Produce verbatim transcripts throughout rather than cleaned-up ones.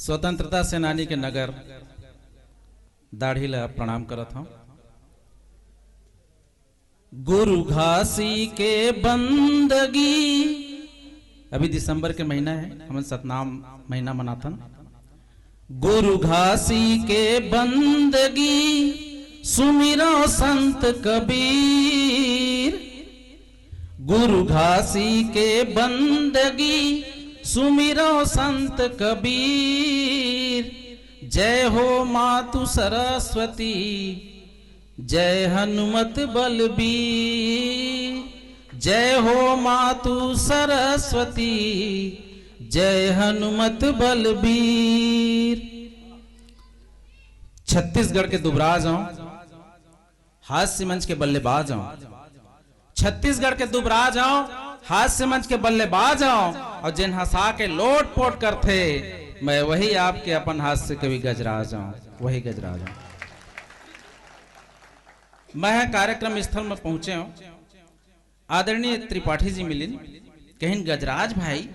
स्वतंत्रता सेनानी के नगर दाढ़ी ला प्रणाम करत हौं। गुरु घासी के बंदगी, अभी दिसंबर के महीना हे, हमन सतनाम महीना मनाथन। गुरु घासी के बंदगी, सुमिरौं संत कबीर। गुरु घासी के बंदगी, सुमिरौं संत कबीर। जय हो मातु सरस्वती, जय हनुमत बलबीर। जय हो मातु सरस्वती, जय हनुमत बलबीर। छत्तीसगढ़ के दुबराज हौं, हास्य मंच के बल्लेबाज हौं। छत्तीसगढ़ के दुबराज हौं, हास्य मंच के बल्लेबाज हौं, अउ जेन हंसा के लोट-पोट करथे, मैं वही आपके अपन हास्य कवि गजराज हौं, वही गजराज हौं। मैं ह कार्यक्रम स्थल में पहुंचे हौं, आदरणीय त्रिपाठी जी मिलिन, कहिन, "गजराज भाई,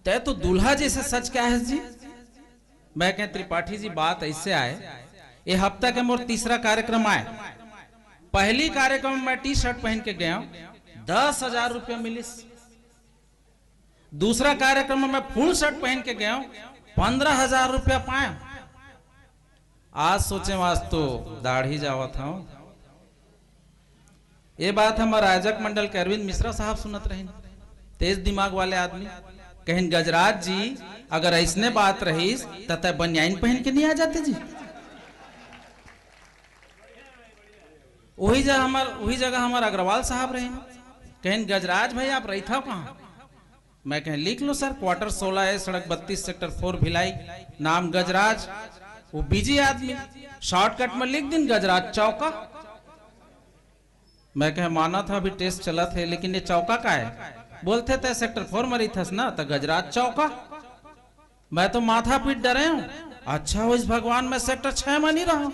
तैं तो दूल्हा जइसे सज के आए हस जी।" मैं कहें, "त्रिपाठी जी, बात अइसे आय, ए हफ्ता के मोर तीसरा कार्यक्रम आय। पहली कार्यक्रम में टी शर्ट पहिन के गयों, दस हजार रुपया मिलिस। दूसरा कार्यक्रम में मैं फुल शर्ट पहिन के गयों, पंद्रह हजार रुपया पायों। आज सोचें, आज तो दाढ़ी जावत हौं।" ये बात हमर आयोजक मंडल के अरविंद मिश्रा साहब सुनत रहिन, तेज दिमाग वाले आदमी। कहिन, "गजराज जी, अगर अइसने बात रहिस, त तैं बनियाइन पहिन के नइ आ जाते जी।" वही जगह हमर, वही जगह हमर अग्रवाल साहब रहिन, कहिन, "गजराज भाई, आप रहिथव कहाँ?" मैं कहें, "लिख लो सर, क्वार्टर सोलह ए, सड़क बत्तीस, सेक्टर फोर भिलाई, नाम गजराज।" वो बिजी आदमी, शॉर्टकट में लिख दिन, "गजराज चौका।" मैं कहें, "मानत हौं अभी टेस्ट चलत हे, लेकिन ये चौका का हे?" बोलथे, "तैं सेक्टर फोर में रहिथस ना, त गजराज चौका।" मैं तो माथा पीट डरे हौं। अच्छा होइस भगवान, मैं सेक्टर छह में नइ रहौं।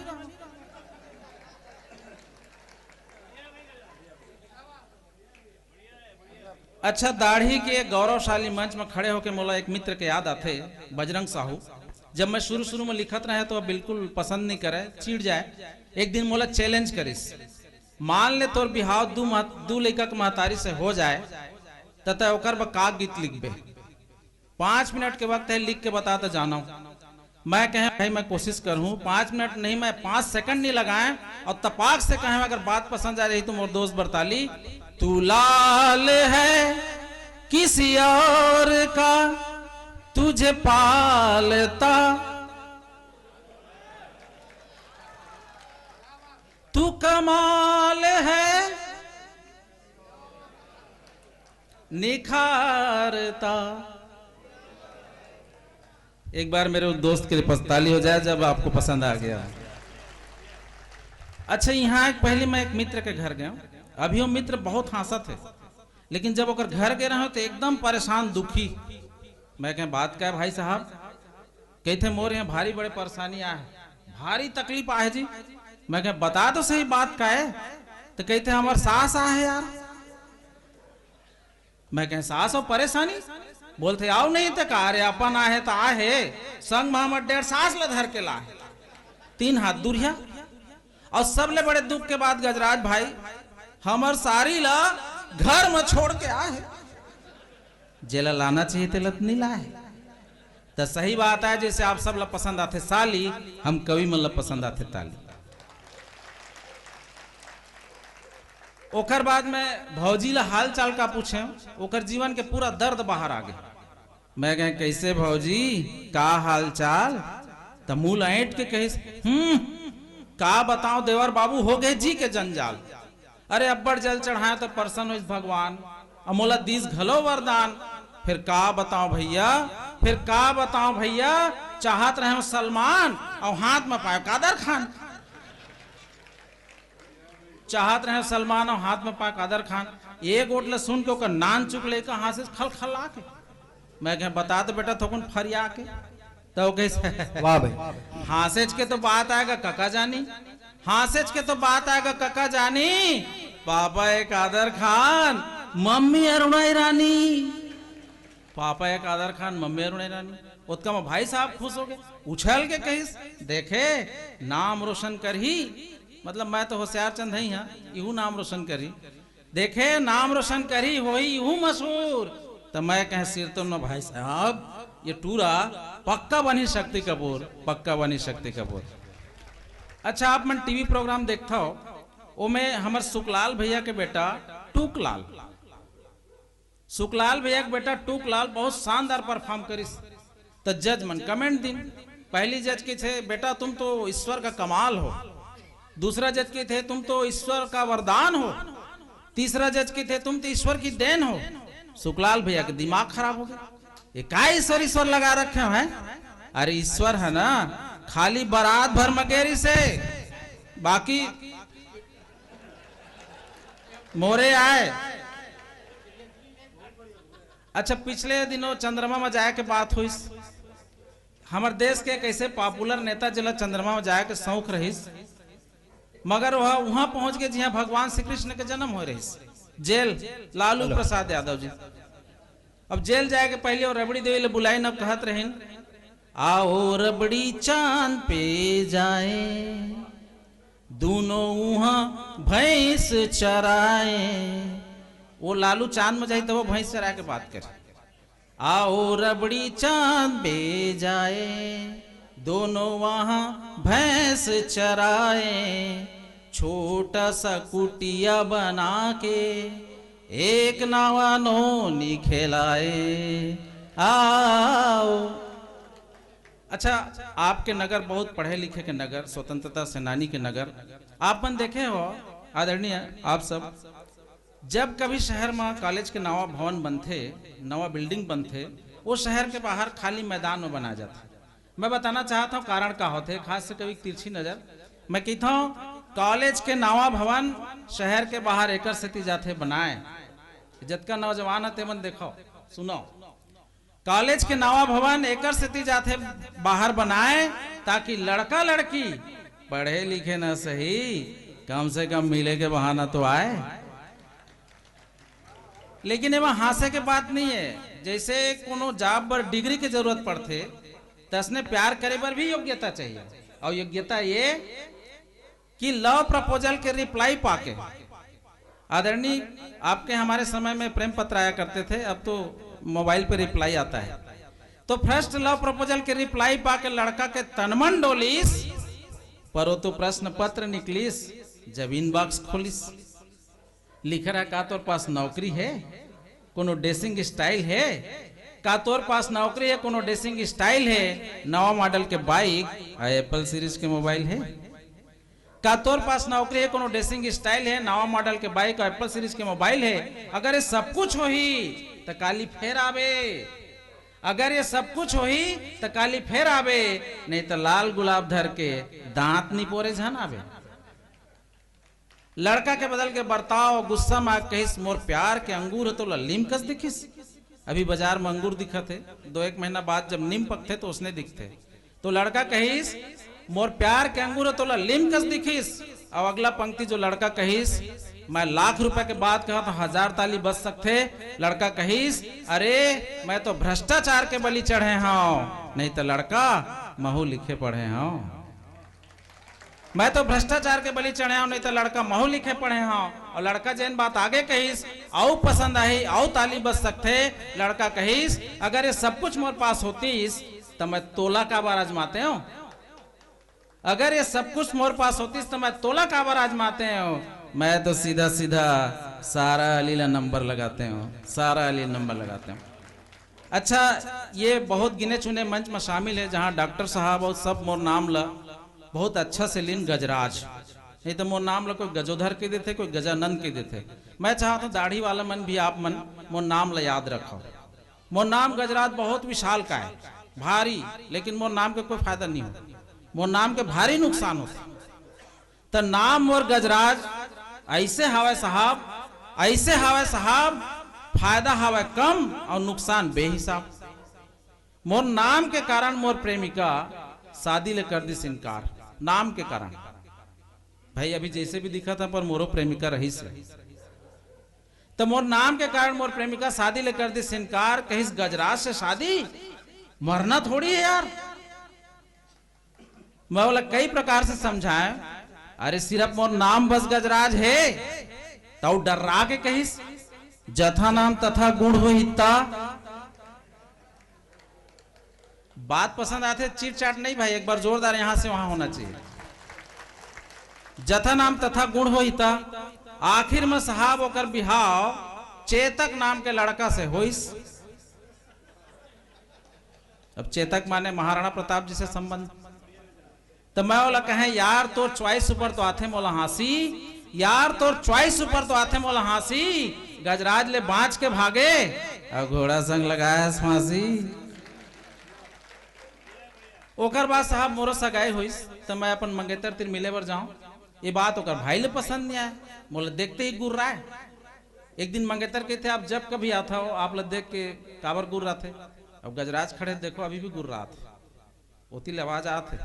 अच्छा, दाढ़ी के गौरवशाली मंच में खड़े होके मोला एक मित्र के याद आथे, बजरंग साहू। जब मैं शुरू-शुरू में लिखत रहें तो बिल्कुल पसंद नइ करे, चिढ़ जाय। एक दिन मोला चैलेंज करिस, "मान ले तोर बिहाव दू मह-, दू लइका के महतारी से हो जाय, त तैं ओकर बर का गीत लिखबे?" पाँच मिनट के वक्त हे, लिख के बता त जानव। मैं कहें, "भाई, मैं कोशिश करहूं।" पाँच मिनट नहीं, मैं पाँच सेकंड नइ लगाएं अउ तपाक से कहें, "अगर बात पसंद आ जाही तो मोर दोस्त बर ताली।" "तू लाल है किसी और का तुझे पालता, तू कमाल है निखारता।" एक बार मेरे उस दोस्त के लिए पस-, ताली हो जाए जब आपको पसंद आ गया। अच्छा, इहां एक, पहली मैं एक मित्र के घर गयों, अभी वो मित्र बहुत हंसत हे, लेकिन जब ओकर घर गे रहें तो एकदम परेशान, दुखी। मैं कहें, "बात का हे भाई साहब?" कहिथे, "मोर इहां भारी बड़े परेशानी आय हे, भारी तकलीफ आय हे जी।" मैं कहें, "बता तो सही, बात का हे?" त कहिथे, "हमर सास आय हे यार।" मैं कहें, "सास अउ परेशानी?" बोलथे, "अउ नहीं त का रे, अपन आय हे त आय हे, संग में हमर डेढ़ सास ल धर के लाय हे, तीन हाथ दूरिहा। अउ सबले बड़े दुख के बात, गजराज भाई, हमर सारी ल घर में छोड़ के आय हे।" जेला लाना चाहिए, तेला त नइ लाय हे। त सही बात आय, जइसे आप सब ला पसंद आथे साली, हम कवि मन ला पसंद आथे ताली। ओकर बाद में भौजी ला हाल चाल का पूछें, ओकर जीवन के पूरा दर्द बाहर आ गे। मैं कहें, "कइसे भौजी, का हाल चाल?" त मुंह ल ऐंठ के कहिस, "हम्म, का बतावं देवर बाबू, हो गे जी के जंजाल।" अरे अब्बड़ जल चढ़ाएंव त प्रसन्न होइस भगवान, अउ मोला दीस घलो वरदान। फिर का बतावं भइया, फिर का बतावं भइया, चाहत रहेंव सलमान अउ हाथ में पाएंव कादर खान। चाहत रहेंव सलमान अउ हाथ में पाएंव कादर खान। ए गोठ ल सुन के ओकर नान चुक लइका हांसिस खलखला के। मैं कहें, "बता तो बेटा थोकुन फरिया के।" त ओ कहिस, वाह भाई। "हांसेच के तो बात आय गा कका जानी, हांसेच के तो बात आय गा कका जानी, पापा ए कादर खान, मम्मी अरुणा ईरानी, पापा ए कादर खान, मम्मी अरुणा ईरानी।" ओतका म भाई साहब खुश हो गए, उछल के कहिस, "देखे, नाम रोशन करही, मतलब मैं तो होशियार चंद हई हाँ, इहू नाम रोशन करही। देखे, नाम रोशन करही, होही इहू मशहूर।" त मैं कहे, "सिरतोन म भाई साहब, ये टूरा पक्का बनही शक्ति कपूर, पक्का बनही शक्ति कपूर।" अच्छा, आप मन टीवी प्रोग्राम देखथव, ओमे हमर सुकलाल भैया के बेटा टूकलाल, सुकलाल भैया के बेटा टूकलाल बहुत शानदार परफॉर्म करिस। त जज मन कमेंट दिन, पहली जज कहिथे, "बेटा, तुम तो ईश्वर का कमाल हो।" दूसरा जज कहिथे, "तुम तो ईश्वर का वरदान हो।" तीसरा जज कहिथे, "तुम तो ईश्वर की देन हो।" सुकलाल भैया के दिमाग खराब हो गया, "ये का ईश्वर, ईश्वर लगा रखे हो, हैं?" अरे, ईश्वर है ना, खाली बरात भर मगेरी से, बाकी मोरे आए। अच्छा, पिछले दिनों चंद्रमा म जाए के बात होइस। हमर देश के एक ऐसे पॉपुलर नेता, जेला चंद्रमा म जाए के शौक रहिस, मगर वह उहाँ पहुँच के जिहाँ भगवान श्री कृष्ण के जन्म होए रहिस, जेल, लालू हेलो। प्रसाद यादव जी। अब जेल जाए के पहले वो रबड़ी देवी ले बुलाइन, अब कहत रहिन, "आओ रबड़ी चांद पे जाए, दोनों उहाँ भैंस चराए।" वो लालू चांद में जाई, तब वो भैंस चराए के बात करे। "आओ रबड़ी चांद पे जाए, दोनों वहाँ भैंस चराए, छोटा सा कुटिया बना के एक नावा नोनी खिलाए। आओ।" अच्छा, आपके नगर बहुत पढ़े लिखे के नगर, स्वतंत्रता सेनानी के नगर। आप मन देखे हो, आदरणीय, आप सब, जब कभी शहर म कॉलेज के नवा भवन बनथे, नवा बिल्डिंग बनथे, वो शहर के बाहर खाली मैदान में बनाए जाथे। मैं बताना चाहत हूँ कारण का होथे, खास से कभी तिरछी नजर। मैं कहता हूँ, कॉलेज के नवा भवन शहर के बाहर एकर सेती जाथे बनाए। जतका नौजवान है, ते मन देखो, सुनो, कॉलेज के नवा भवन एकर सेती जाथे बाहर बनाए, ताकि लड़का लड़की पढ़े लिखे ना सही, कम से कम मिले के बहाना तो आए। लेकिन एमा हाँसे के बात नहीं है, जैसे कोनो जॉब बर डिग्री के जरूरत पड़थे, तसने प्यार करे बर भी योग्यता चाहिए। और योग्यता ये कि लव प्रपोजल के रिप्लाई पाके, आदरणीय, आपके हमारे समय में प्रेम पत्र आया करते थे, अब तो मोबाइल पे रिप्लाई आता है। तो फर्स्ट लव प्रपोजल के रिप्लाई पाके लड़का के तनमन डोलिस, पर वो तो प्रश्न पत्र निकलिस जब इनबॉक्स खोलिस। लिखे रहा, "का तोर पास नौकरी है, कोनो ड्रेसिंग स्टाइल है? का तोर पास नौकरी है, कोनो ड्रेसिंग स्टाइल है, नवा मॉडल के बाइक आ एप्पल सीरीज के मोबाइल है? का तोर पास नौकरी है, कोनो ड्रेसिंग स्टाइल है, नवा मॉडल के बाइक आ एप्पल सीरीज के मोबाइल है? अगर ये सब कुछ होही, त काली फेर आबे। अगर ये सब कुछ होही, त काली फेर आबे, नहीं त लाल गुलाब धर के दांत निपोरे झन आबे।" लड़का के बदल के बर्ताव, गुस्सा में कहिस, "मोर प्यार के अंगूर ह तोला लीम कस दिखिस।" अभी बाजार में अंगूर दिखत हे, दो एक महीना बाद जब नीम पकथे तो उसने दिखथे। तो लड़का कहिस, "मोर प्यार के अंगूर ह तोला लीम कस दिखिस।" अब अगला पंक्ति जो लड़का कहिस, मैं लाख रुपए के बात कहत हूँ, हजार ताली बज सकथे। लड़का कहिस, "अरे, मैं तो भ्रष्टाचार के बलि चढ़े हूँ, नहीं तो लड़का महू लिखे पढ़े हूँ।" मैं तो भ्रष्टाचार के बलि चढ़े हूँ, नहीं तो लड़का महू लिखे पढ़े हूँ। और लड़का जेन बात आगे कहिस, अउ पसंद आही, अउ ताली बज सकथे। लड़का कहिस, "अगर ये सब कुछ मोर पास होतीस, त मैं तोला काबर आजमाते हूँ? अगर ये सब कुछ मोर पास होतीस, त मैं तोला काबर आजमाते हूँ? मैं तो सीधा सीधा सारा अली ला नंबर लगाते हूँ, सारा अली ला नंबर लगाते हूँ।" अच्छा, ये बहुत गिने चुने मंच में शामिल है, जहाँ डॉक्टर साहब और सब मोर नाम ला बहुत अच्छा से लीन गजराज, नहीं तो मोर नाम ला कोई गजोधर कह देथे, कोई गजानंद कह देथे। मैं चाहता हूँ दाढ़ी वाला मन भी आप मन मोर नाम ला याद रखो। मोर नाम गजराज बहुत विशाल काय, भारी, लेकिन मोर नाम के कोई फायदा नहीं हो, मोर नाम के भारी नुकसान होथे। त नाम मोर गजराज ऐसे हावय साहब, ऐसे हावय साहब, फायदा हावय कम और नुकसान बेहिसाब। मोर नाम के कारण मोर प्रेमिका शादी ले कर दिस इनकार। नाम के कारण। भाई, अभी जैसे भी दिखा था, पर मोरो प्रेमिका रहिस हे। त मोर नाम के कारण मोर प्रेमिका शादी ले कर दिस इनकार, कहिस, "गजराज से शादी?" मरना थोड़ी है यार। मैं बोला कई प्रकार से समझाए, अरे सिर्फ मोर नाम बस गजराज है, तो डर्रा के कहिस, जथा नाम तथा गुण हो हिता। बात पसंद आथे, चिट चाट नहीं भाई, एक बार जोरदार यहां से वहां होना चाहिए। जथा नाम तथा गुण हो हिता। आखिर में साहब ओकर बिहाव चेतक नाम के लड़का से होइस। अब चेतक माने महाराणा प्रताप जी से संबंध। तो मैं ओला कहें, यार तोर चॉइस ऊपर तो आथे मोला हांसी, यार तोर चॉइस ऊपर तो आथे मोला हांसी, गजराज ले बांच के भागे, अउ घोड़ा संग लगाए हस फांसी। ओकर बाद साहब मोरो सगाई होइस, तो मैं अपन मंगेतर तीर मिले बर जाऊं। ये बात ओकर भाई ले पसंद नहीं आए, मोला देखते ही गुर्राए। एक दिन मंगेतर कहिथे, आप जब कभी आता हो, आप ला देख के काबर गुर्राथे? अब गजराज खड़े, देखो अभी भी गुर्रात हे, ओती ले आवाज आत हे।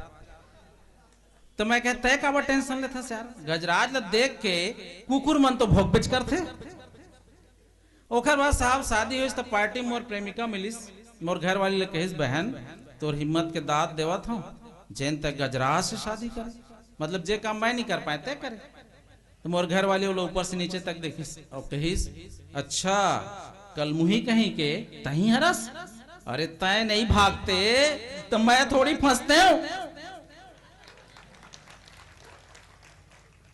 तो मैं कहे, तय काबर टेंशन लेथस यार, गजराज ला देख के कुकुर मन तो भोंकबेच करथे। ओकर बाद साहब शादी होइस त पार्टी मोर प्रेमिका मिलिस, मोर घर वाली ले कहिस, बहन तोर हिम्मत के दाद देवत हूँ, जेन तय गजराज से शादी करे, मतलब जे काम मैं नहीं कर पाए तय करे। तो मोर घर वाली ओला ऊपर से नीचे तक देखिस और कहिस, अच्छा कल मुही कहीं के तही हरस, अरे तय नहीं भागते तो मैं थोड़ी फंसते हूँ।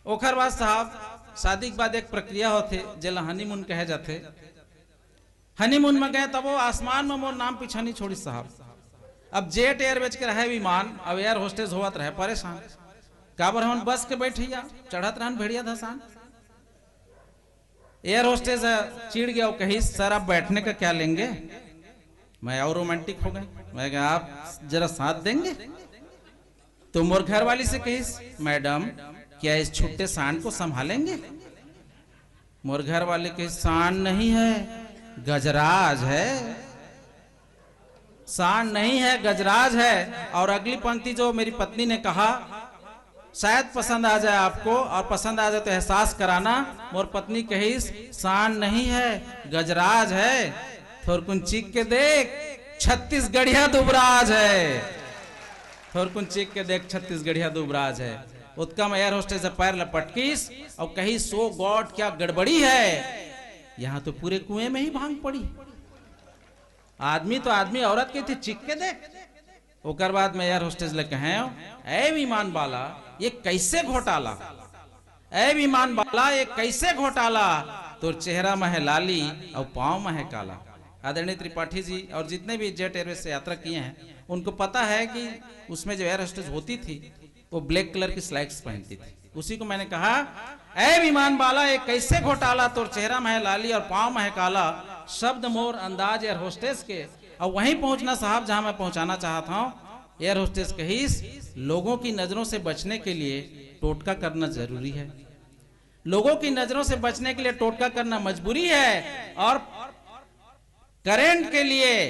ओकर बाद साहब शादी के बाद एक प्रक्रिया होथे जेला हनीमून कहे जाथे। हनीमून में गए तब वो आसमान में मोर नाम पीछा नहीं छोड़िस साहब। अब जेट एयरवेज के रहे विमान, अब एयर होस्टेस होवत रहे परेशान, काबर हमन बस के बैठिया चढ़त रहन भेड़िया धसान। एयर होस्टेस चिढ़ गया, वो कही, सर आप बैठने का क्या लेंगे? मैं और रोमांटिक हो गए, मैं कहा आप जरा साथ देंगे। तो मोर घर वाली से कहिस, मैडम क्या इस छुट्टे सांड को संभालेंगे? मोर घर वाले कहिस, सांड नहीं है, गजराज है। सांड नहीं है, गजराज है। और अगली पंक्ति जो मेरी पत्नी ने कहा, शायद पसंद आ जाए आपको, और पसंद आ जाए तो एहसास कराना। मोर पत्नी कहिस, सांड नहीं है, गजराज है। थोरकुन चीख के देख, छत्तीसगढ़िया दुबराज है। थोरकुन चीख के देख, छत्तीसगढ़िया दुबराज है। ओतका में एयर होस्टेस ह पैर ल पटकिस अउ कहिस, ओ गॉड, क्या गड़बड़ी है, यहाँ तो पूरे कुएं में ही भांग पड़ी। आदमी तो आदमी, औरत कहिथे चीख के देख। ओकर बाद में एयर होस्टेस ले कहें, ए विमान वाला, ये कैसे घोटाला? ए विमान वाला, ये कैसे घोटाला? तोर चेहरा में है लाली और पाँव में है काला। आदरणीय त्रिपाठी जी और जितने भी जेट एयरवेज से यात्रा किए हैं, उनको पता है कि उसमें जो एयर होस्टेस होती थी, वो ब्लैक कलर की स्लैक्स पहनती थी। उसी को मैंने कहा, ए विमान वाला, ये कैसे घोटाला? तोर चेहरा में है लाली और पाँव में है काला। शब्द मोर अंदाज एयर होस्टेस के, और वहीं पहुंचना साहब जहां मैं पहुंचाना चाहता हूं। एयर होस्टेस कहिस, लोगों की नजरों से बचने के लिए टोटका करना जरूरी है। लोगों की नजरों से बचने के लिए टोटका करना मजबूरी है, और करंट के लिए,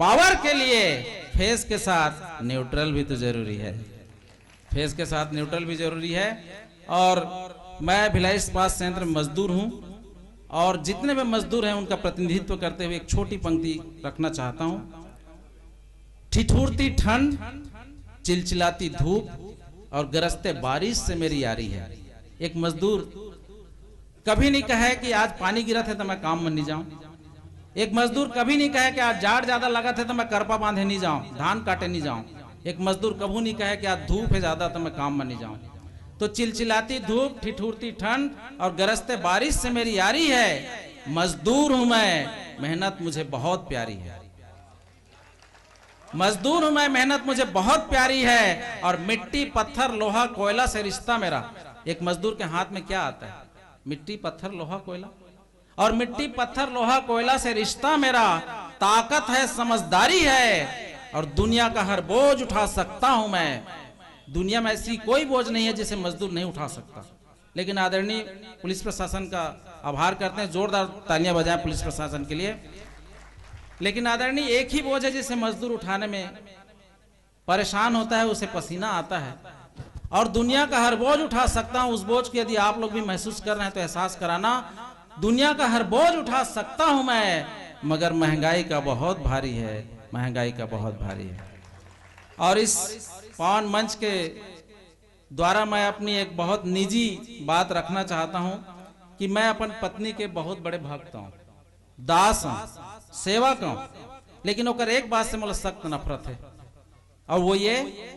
पावर के लिए फेस के साथ न्यूट्रल भी तो जरूरी है। फेस के साथ न्यूट्रल भी जरूरी है। और मैं भिलाई इस्पात संयंत्र में मजदूर हूं, और जितने भी मजदूर हैं उनका प्रतिनिधित्व करते हुए एक छोटी पंक्ति रखना चाहता हूं। ठिठुरती ठंड, चिलचिलाती धूप और गरजते बारिश से मेरी यारी है। एक मजदूर कभी नहीं कहे कि आज पानी गिरत है तो मैं काम में नहीं जाऊं। एक मजदूर कभी नहीं कहे कि आज जाड़ ज्यादा लगत है तो मैं करपा बांधे नहीं जाऊं, धान काटे नहीं जाऊं। एक मजदूर कभू नहीं कहे कि आज धूप है ज्यादा तो मैं काम में नहीं जाऊं। तो चिलचिलाती धूप, ठिठुरती ठंड और गरजते बारिश से मेरी यारी है। मजदूर हूं मैं, मेहनत मुझे बहुत प्यारी है। मजदूर हूं मैं, मेहनत मुझे बहुत प्यारी है, और मिट्टी, पत्थर, लोहा, कोयला से रिश्ता मेरा। एक मजदूर के हाथ में क्या आता है? मिट्टी, पत्थर, लोहा, कोयला। और मिट्टी, पत्थर, लोहा, कोयला से रिश्ता मेरा। ताकत है, समझदारी है, और दुनिया का हर बोझ उठा सकता हूं मैं। दुनिया में ऐसी कोई बोझ नहीं है जिसे मजदूर नहीं उठा सकता। लेकिन आदरणीय पुलिस प्रशासन का आभार करते हैं, जोरदार तालियां बजाएं पुलिस प्रशासन के लिए। लेकिन आदरणीय, एक ही बोझ है जिसे मजदूर उठाने में परेशान होता है, उसे पसीना आता है। और दुनिया का हर बोझ उठा सकता हूं, उस बोझ को यदि आप लोग भी महसूस कर रहे हैं तो एहसास कराना। दुनिया का हर बोझ उठा सकता हूं मैं, मगर महंगाई का बहुत भारी है। महंगाई का बहुत भारी है। और इस पावन मंच के द्वारा मैं अपनी एक बहुत निजी बात रखना चाहता हूं कि मैं अपन पत्नी के बहुत बड़े भक्त हूं, दास हूं, सेवक हूं, लेकिन ओकर एक बात से मोला सख्त नफरत है, और वो ये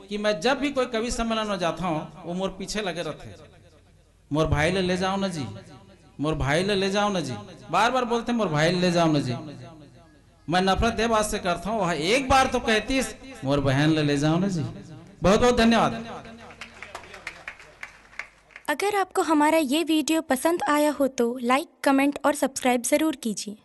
कि मैं जब भी कोई कवि सम्मेलन में जाता हूं, वो मोर पीछे लगे रहते। "मोर भाई ले ले जाओ ना जी, मोर भाई ले ले जाओ ना जी।" बार बार बोलते, "मोर भाई ले ले जाओ ना जी।" मैं नफरत ये बात से करता हूँ, वह एक बार तो कहतीस, "मोर बहन ले ले जाओ ना जी।" बहुत बहुत धन्यवाद। अगर आपको हमारा ये वीडियो पसंद आया हो तो लाइक, कमेंट और सब्सक्राइब ज़रूर कीजिए।